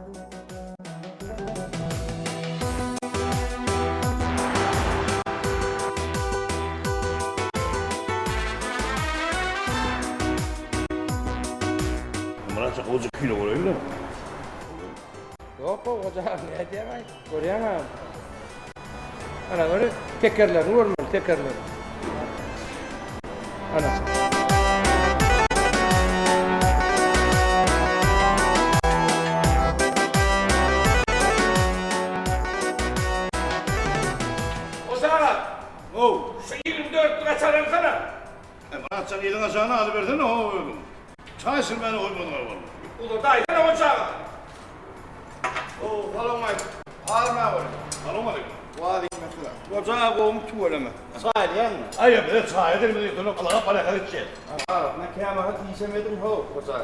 Myratja goja kino göreýin-le. Ýok, goja nädýäň-aý? Görýäň-ä. Ana göre, tekerlerini görmeli, tekerlerini. Ana. Goja, How, şu 24 gaçaran sana. E, Myratjan eliň aşagyna alybersene ho özüň. Çaý içirmäne goýmadyň-a walla. Uzadaýsana goja. Ow, salowmaleýkim. Halyň näme bolýar? Salowmaleýkim. Waleýkim-essalam. Goja gowumy tüweleme. Çaý alýaňmy? Aý, bize çaýa degmez ýöne ylgap barýarka içýäs. Arasyna kämahal işem ediň how, goja.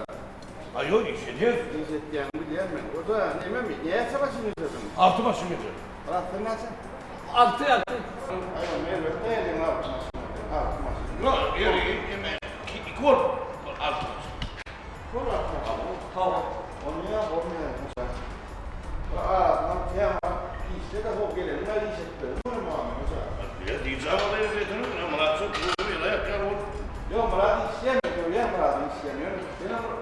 Aý, ýok, iş edýäs. Iş etýäňi bilýän men. Goja, nememi, näçe maşyn getirdiň? Alty maşyn getirdim. Myrat, sen näçe? Alty, alty. Aý, onda elbetde eliň alty maşyn bolýar. Alty maşyn. Ýok, ýeri, eme, iki bolup, alty maşyn. Şol alty maşyn. Hawa. Bolmaýar, bolmaýar, goja. Bir arasyndan kämahal işde-de how geleniň bäri iş edip berdim ony maňa, goja. Ýa, diýjek bolýan ýeri Myratjan tüweleme ýyla ýakýar bolup. Ýok, Myrat işleýär, men görýän Myradyň işleýänini. Ýöne senem bir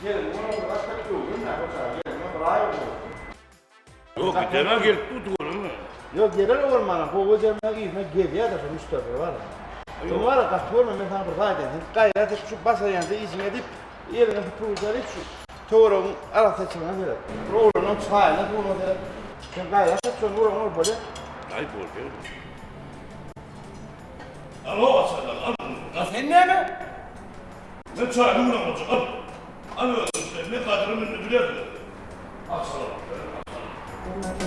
geleniň bolanda başga öwrenme, goja, geleniňe bir aý boldy. Ýok, gidene gelip dur tüweleme. Ýok, geler o bolmana, gowy ejerine yzyna gezýär-de şo müşderiler bar. Sen bar-a, gaty görme, men saňa bir zat aýdaýyn. Sen gaýrat et, şu başarýanja işiňi edip, eliňe süpürgiç alyp, şu töweregiň arassaçylygyna seret. Bir oglanyň çaýyna, suwuna seret. Sen gaýrat et, şony uraň ol bolýar. Aý, bolýar. Al, o açarlary, al. Sen näme? Men çaýyny uraň boljak, al. Al özüň sen, men gadyrymy indi bilersiň. Açalım, açalım.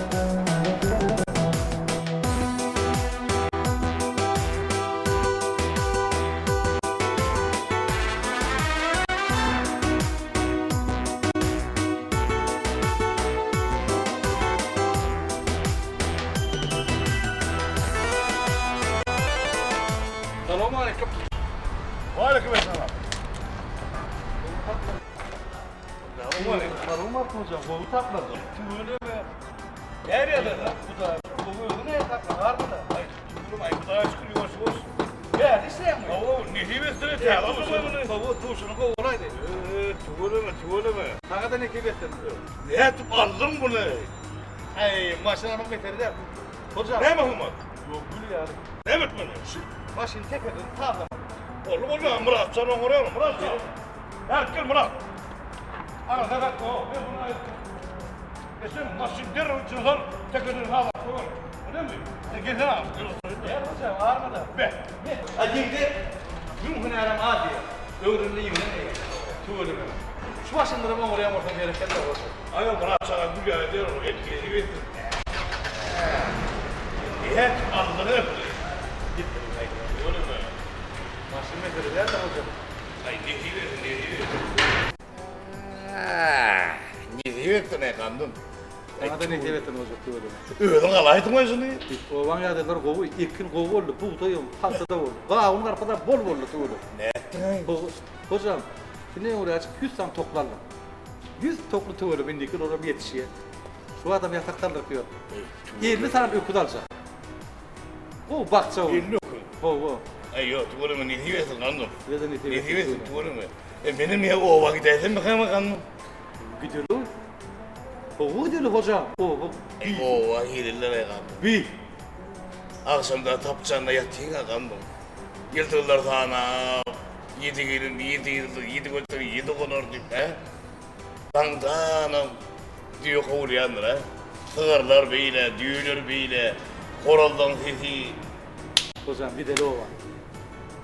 Salowmaleýkim. Waleýkim essalam. Salowmaleýkim hojam, gowy tapladym. Tüweleme. Her ýerde-de. Hudaý, gowy özüň nähili taplan, barmy-da? Aý, tüweleme, aý, Hudaýa şükür, ýuwaş ýuwaş. Bärde işleýäňmi? Hawa, nesip etsin, täze bolsun muny. Hawa, duşuny gowy bolaýdy. Eee, tüweleme, tüweleme. Saňa-da nesip etsin. Nädip aldyň muny? Aý, maşyn almak mesele däl. Hojam. Näme hyzmat? Ýok, gül ýaly. Näme etmeli? Şu maşyny tekerden sazlamaly. Boldy, boldy, Myratjan oňarýar, Myratjan. Bärik gel, Myrat. Ana, Sedat, o, men muny aýtdym. Geçen maşyn derrew içine sal, tekerden sazlap goýber. Bilenmi? Sen gelsene agam, gel otur. Gel hojam, armada. Be. A ýigde müň hünärem az diýýär. Öwrenli ýigden eýe. Tüweleme. Şu maşynlaram oňarýan bolsaň berekella hojam. Aý, Myrat aga gül ýaly derrew et gezip etsin. Nätip aldyň hepsi? Tüweleme. Maşyn mesele däl-de hojam. Aý, nesip etsin, nesip etsin. Nesip etsin-eý, gandym. Saňa-da nesip etsin hojam, tüweleme. Özüň alaýdyň-aý şuny. Obaň ýagdaýlary gowy, ekin gowy boldy, bugdaýam, pagta-da boldy. Gawun-garpyz-a bol boldy, tüweleme. Nätdiň-aý? Hojam, indi öňräjik 100 sany tokly aldym. 100 tokly tüweleme, indiki ýyl olam ýetişýär. Şu adam ýatak saldyryp ýör. 50 sany öküz aljak. Gowy bakja boldy. 50 öküz. Hawa. Aý ýok, tüweleme nesip etsin gandym. Size-de nesip etsin. Nesip etsin tüweleme. E menem ýa oba gidäýsemmikäm gandym? Gideli. Hawa gideli hoja. Oba. Aý oba girerler-aý gandym. Bi. Agşamda tapjanda ýatyň-a gandym. Ýyldyzlar sanap, ýedi gelin, ýedi ýyldyz, ýedi göter, ýedi gonar diýip, hä? Daňdanam düýe kowulýandyr, a? Sygyrlar beýle, düýeler beýle, horazlaň sesi. Hojam, gideli oba.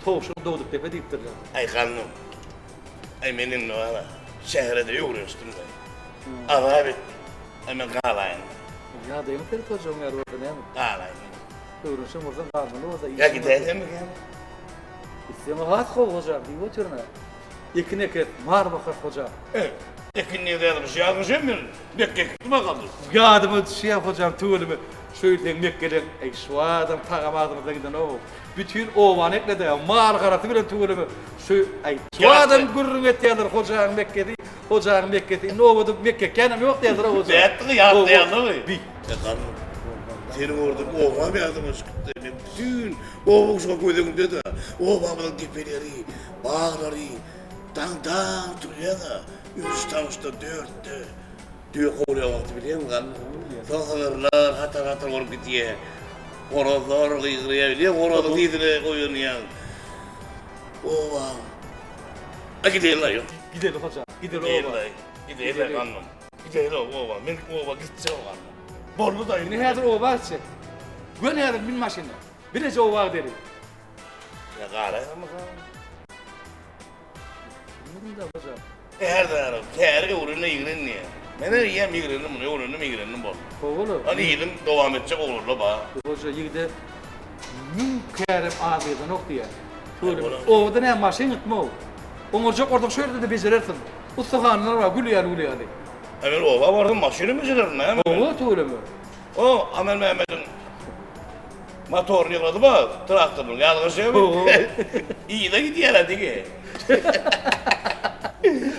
Towşan dogduk depe diýipdirler. Aý, gandym. Aý, men indi bar-a, şähere-de öwrenişdim-de. Azap etdim. Aý, men galaýyn. Ýagdaýyňy seret hojam, ýaly bolsa näme? Galaýyn. Öwrenişen bolsaň galmaly bolsa. Ýa gidäýsemmikäm? Gitseň has gowy hojam, diýip otyryn-a. Ekin ekeris, mal bakarys hojam. Ekin nirde ýazmyş? Ýazmyş hem men. Mekge ekipdim a gandym. Ýadyma düşýär hojam tüweleme şöýtseň mekgeleň eý şu adam tagam agzymyzdan giden-ow. Bütin obany ekledi mal-garasy bilen tüweleme şu aý şu adam gürrüň etýärler hojaň mekgesi hojaň mekgesi indi obada mekge ekýänem ýok diýýärler hoja. Nätdiňi ýatlaýandygy. Bi. E gandym. Seniň orda obam ýadyma çykypdy. Men bütin oba şu göz öňümde-de. Obamyzyň depeleri, baglary, Daňdan turýaň-a, üç-tawuşda, dörtde. Düýe kowulýan wagty bilýäňmi, gandym? Soň sygyrlar hatar-hatar bolup gidýär. Horazlar gygyrýar, bilýäňmi, horazyň sesine oýanýaň. Obaň. A gideýin-laý, ýok. Gideli hoja, gideli oba. Gideýin-laý, gideýin-laý, gandym. Gideýin oba, men oba gitjek gandym. Boldy-da indi. Indi häzir oba gitjek. Göni häzir min maşyna. Bileje oba gideli. Ýa garaýsamyka? Bilmedim-dä hoja. Tärdärim, täri öwrenme ýigren diýýär. Men eýýäm ýigrendim muny, öwrendim, ýigrendim boldy. Howala. Hany ýylyň dowam etjek oglanlar bar. Hoja ýigide müň kärem az gezenok diýýär. Tüweleme. Obada näme maşyn gytma-ow. Oňarjak bolsaň şu ýerde-de bejerersiň. Ussahanalar bar, gül ýaly gül ýaly. A men oba barsam maşynam bejererin näme? Hawa, tüweleme. O Amelmämmediň motoryny ýygnady ba traktorynyň ýazgyşy yza gidýär-ä digi.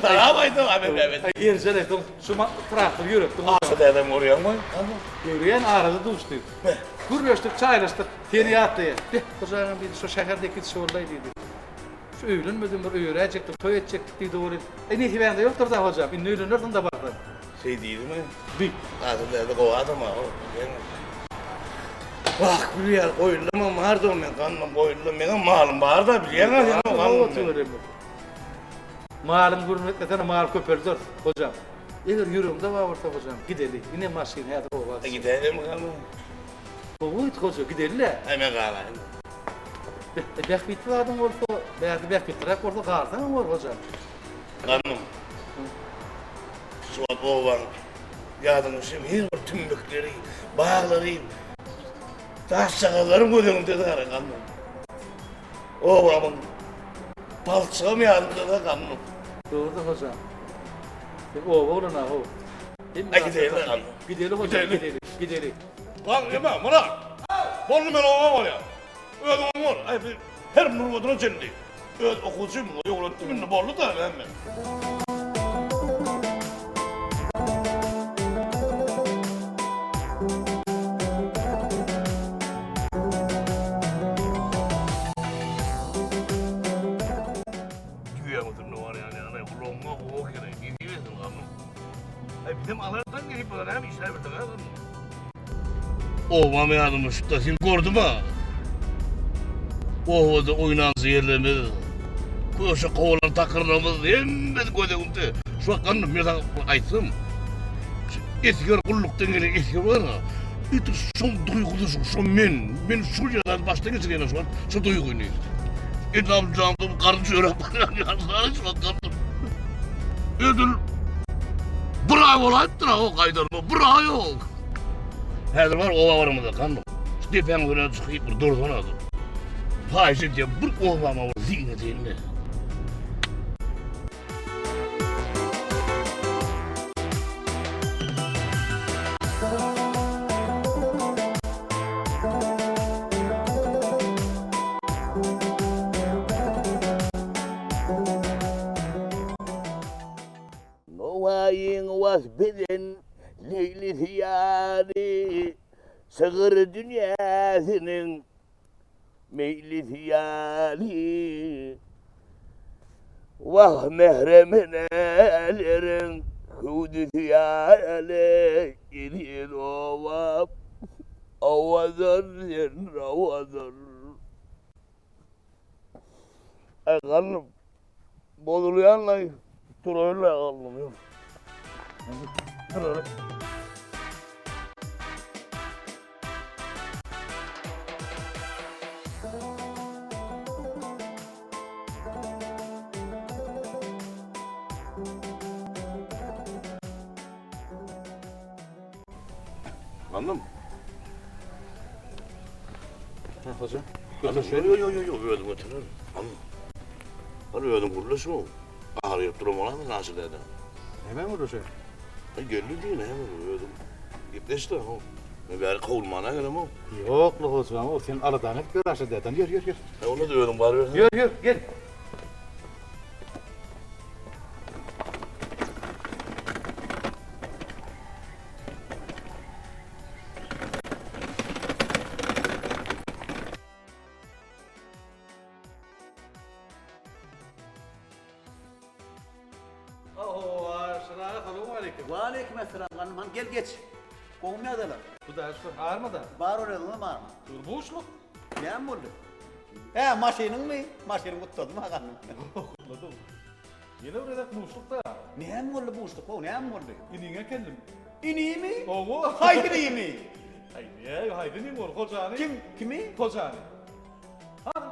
Salam aýdam Amelmämmet. Aý Erjel aýtsaň şu traktory ýöretdiň. Aşa dädem görýäňmi? Görýän arada duşdy. Gürleşdik, çaýlaşdyk. Seni ýatlaýar. Beh, Hojagam diýdi, şu şäherde ekilişi boldaý diýdi. Şu öýlenmedim bir öýeräýjekdik, toý etjekdik diýdi welin. Aý nesibäňde ýokdur-da Hojam, indi öýlenersiň-de barsaň. Şeý diýdimi? Bi. Gadyr däde gowy adam-a ol. Wah, gülýär, goýuldamam bardy-ow men, gandym goýuldam, meňem malym bar-da, bilýäň-ä sen o gandym. Malyň gürrüň etmesene, mal köpelderis, hojam. Eger ýüregiňde bar bolsa, hojam, gideli. Ine maşyn häzir oba gitsin. Gidäýlimi gandym? Gowy, hoja, gideli-le. Aý, men galaýyn. Bähbitli zadyň bolsa, bärde bähbitliräk bolsa galsaňam bor, hojam. Gandym. Şu wagt obaň ýadyňa düşen her bir tümmekleri, baglary, daşjagazlaryň göz öňünde gara gandym. Obamyň palçygam ýadymda-da gandym. Dogrudyr hojam. Sen oba oglany-a how. Aý gideli gandym. Gideli hojam, gideli, gideli. Lan ema, Myrat. Boldy men oba barýan. Özüň oňar. Aý bir her nurbadyna çenli. Öz okuwçym, öwretdim indi boldy-da hemme. Düýäň üstünde barýan ýaly gulagyňa gowak gerek. Ne diýersiň gandym? Aý bizem alardan gelip bolar näme işläp bildik a gandym. Obam ýadyma düşüpdi. Sen gördümi? Obada oýnanjy ýerlerimiz, köşe kowalan takyrlarymyz hemmesi göz öňümde. Şu wagt gandym men saňa aýtsam, şu esger gullukdan gelen esger bar-a, edil şoň duýgusy şu, şo men. Men şol ýagdaýy başdan geçirýän şu wagt şu duýgyny. Endam-janymda garyn çörek barýan ýaly şu wagt gandym. Edil bir aý bolaýypdyr-a o gaýdanyma, bir aý ýok. Häzir bar oba baramyzda gandym. Şu depäň üzerine çykyp bir dursana. Haýyş edýän bir obama bir zyn edeýin-le. Nowaýyň wasp eden Leýlisi ýaly Şygyr dünýäsiniň meýlisi ýaly Wah mährem eneleriň hüwdüsi ýaly Eziz obam owadan sen owadan Aý gallym bozulýanlaý turaýynlaý gallym ýok. Turaýyn. Gandym. Ha, hoja. Götür şöyle. Ýok, ýok, ýok, özüm götererin. Gandym. Hany özüň gürle şu. Gaharyp duran bolarmy Naşir däde? Näme boldy şeý? Aý geldi diý näme boldy özüň gepleş-de how. Men bäri kowulmana gelemok. Ýok-la hojam, o sen aladaňy edip ýör Aşyr dädem. Ýör, ýör, ýör. Aý onda-da özüň baryberseň. Ýör, ýör, gel. Waleýkim esselam ganym han gel geç. Gowumy ýagdaýlar? Hudaýa şükür armada. Bar özüňem arma. Dur buşluk. Näme boldy? Hä maşynyňmy? Maşynyň gutladymy ha ganym? Gutladym. Ýene bir gezek buşluk-da. Näme boldy buşluk how näme boldy? Iniňe keldim. Inimi? Hawa. Haýsy inimi? Aý näme haýsy iniň bor hojany? Kim kimi? Hojany. Hany?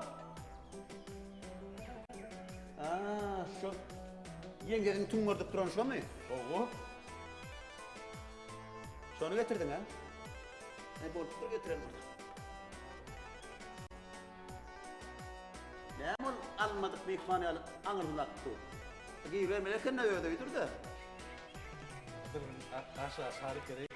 A, şo ýeňsesini tüňňerdip duran şomy? Hawa. Şony getirdiň a? Aý bolupdyr getiren bolsa. Näme ol alynmadyk myhman ýaly aňyrsyny akyp dur. Gibermeli eken-de öz öýüdir-de. Bir gün aşa şarik gerek.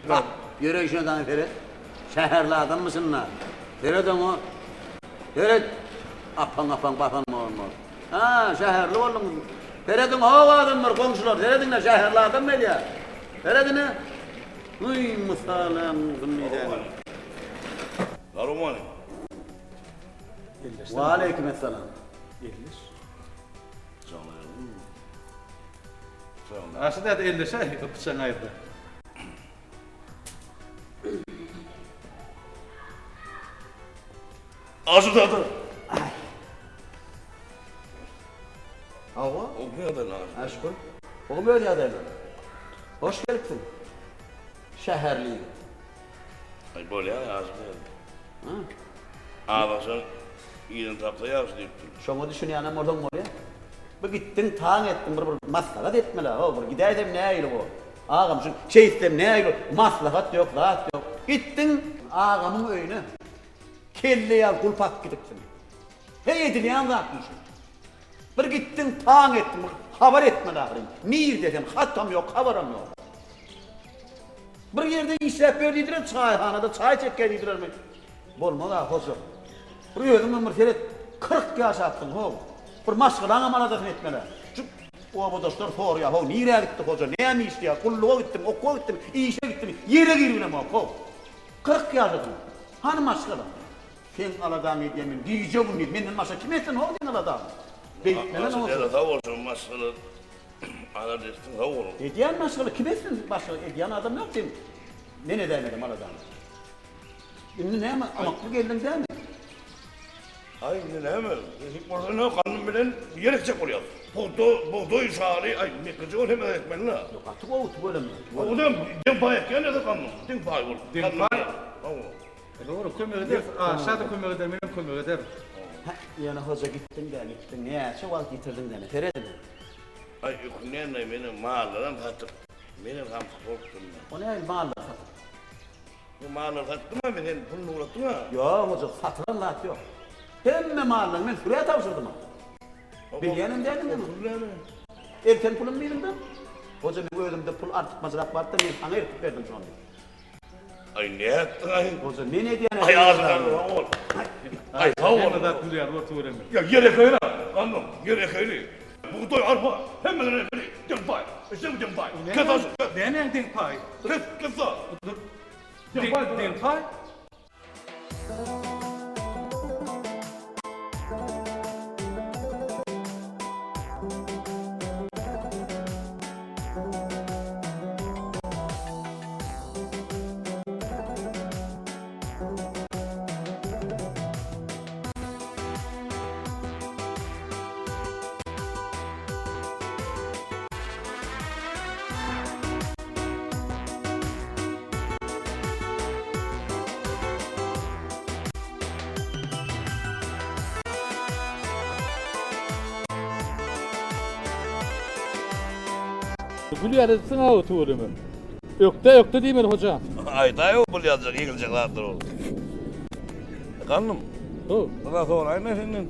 Bak, ýöreýşine daňy seret. Şäherli adammyşyn-da. Seret oňa. Seret. Apaň-apaň basan bolmaz. Ha, şäherli bolduň. Serediň, how adamlar, goňşular, serediň-le, şäherli adam gelýär. Seredin-e. Huý, mysalaň uzyn diýsäni. Salowmaleýkim. Waleýkim essalam. Elleş. Aşy däde elleşäý, pyçagyň aýyrda. Aşy däde. Hawa. Gowy ýagdaýlar. Ha şükür. Gowy öz ýagdaýlar. Hoş gelipsiň. Şäherli ýigit. Aý bolýar Aşy däde. Ha. Azaşan yzyny tapsa ýagşy diýipdir. Şoňa düşünýänem bolsaň bolýar. Bu gitdiň taň etdiň bir bir maslahat etmeli how bir gidäýsem nähili bor. Agam şu şeýtsem nähili maslahat ýok zat ýok. Gitdiň agamyň öýüne kelle ýaly gulp atyp gidipsiň. Heý edilýän zatmy şu. Bir gitdiň taň etdiň bir habar etmeli ahyryn. Nirde sen hatam ýok habaram ýok. Bir ýerde işläp ýör diýdiler çaýhanada çaý çekýär diýdilermi. Bolmaz-a hoja. Bir özüňem bir seret 40 ýaşapsyň how. Bir maşgalaňam aladasyny etmeli. Şu obadaşlar soraýar how nirä gitdi hoja näme işleýär gulluga gitdimi okuwa gitdimi işe gitdimi ýere giribilemok how. 40 ýaşadyň. Hany maşgala. Seň aladaňy edýän men gije gündiz menden başga kim etsin how seň aladaňy. Beýtmegem Aşa bolsa. däde sag bolsun maşgala alada etsin sag boluň. Edýän maşgala kim etsin başga edýän adam ýok seň men edäýmedem aladaňy. Indi näme ymykly geldiň dämi? Aý indi näme nesip bolsa ine gandym bilen ýer ekjek bolýas. Pugta bugdaý şaly aý mekgejöwen hem ekmeli-le. Ýok gaty gowy tüweleme. Gowy-da deň paý ekýän ýa-da gandym deň paý bolup. Deň paý. Hawa. Dogry, kömek ederis. Aşa-da kömek eder, menem kömek ederin. Hä, ýöne hoja gitdiň-dä, gitdiň. Näçe wagt ýitirdiň däne, seredin. Aý, ökünýän-dä, menem mallaram satyp, menem samsyk bolupdyryn-da. O nähili mallary satyp? Bu mallary satdym-a men, sen puluny ugratdyň-a. Ýok, hoja, satylan zat ýok. Hemme mallary men sürä tabşyrdym-a. Bilýänem däldiň O pul näme? Elten pulum bilimde. Hoja, meň özümde pul artykmajrak bardy-da, men saňa eltip berdim şony. Aý nätdiň aý? Goja men edýän Aý agzyňdan sag bol. Aý sag bol. Hemme zat gülýär bor tüweleme. Ýa ýer ekeýli. Gandym ýer ekeýli. Bugdaý arpa hemmeler ekeli. Deň paý. Eşdeňmi deň paý. Kes aşyk kes. Nämäň deň paý? Kes kes. Deň paý deň paý. Gül ýaly edipsiň-ow tüweleme. Ökde, ökde diýmeli hojam. Aýdaý-ow bul ýaljak ýeňiljek zatlar ol. Gandym. Ho. Bir zat soraýyn-da senden.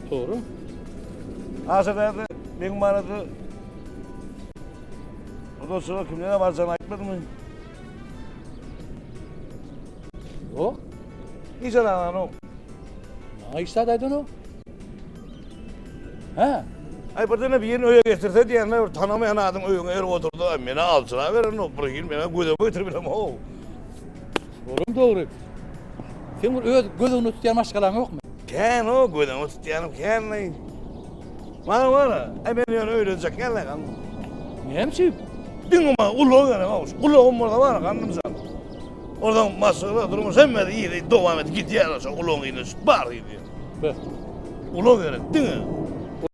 Sora. Aşa däde, meň barada Gudaçylyga kimlere barjagyny aýtmadymy? Ýok. Hiç alanok. Maňa hiç zat aýdanok. Hä? Aý birdenem birini öýe getirse diýende bir tanamaýan adam öýüňe erip oturdy. Aý meni aljyraberenok bir hili mena gözüme getirip bilemok. Olam dogry. Sen bir öz göz öňünde tutýan maşgalaň ýokmy? Kän o göz öňünde tutýanym kän. Maňa bar-a, aý men ýöne öýlenjek däl-ä gandym. Näme üçin? Diňe maňa ulag gerek, haw, şu ulagym bolsa bar-a gandym jan. Oradan maşgala, durmuş hemmesi yzy dowam edip gidýär, şo ulagyň yzynda düşüp bar gidýär. Be. Ulag gerek diňe.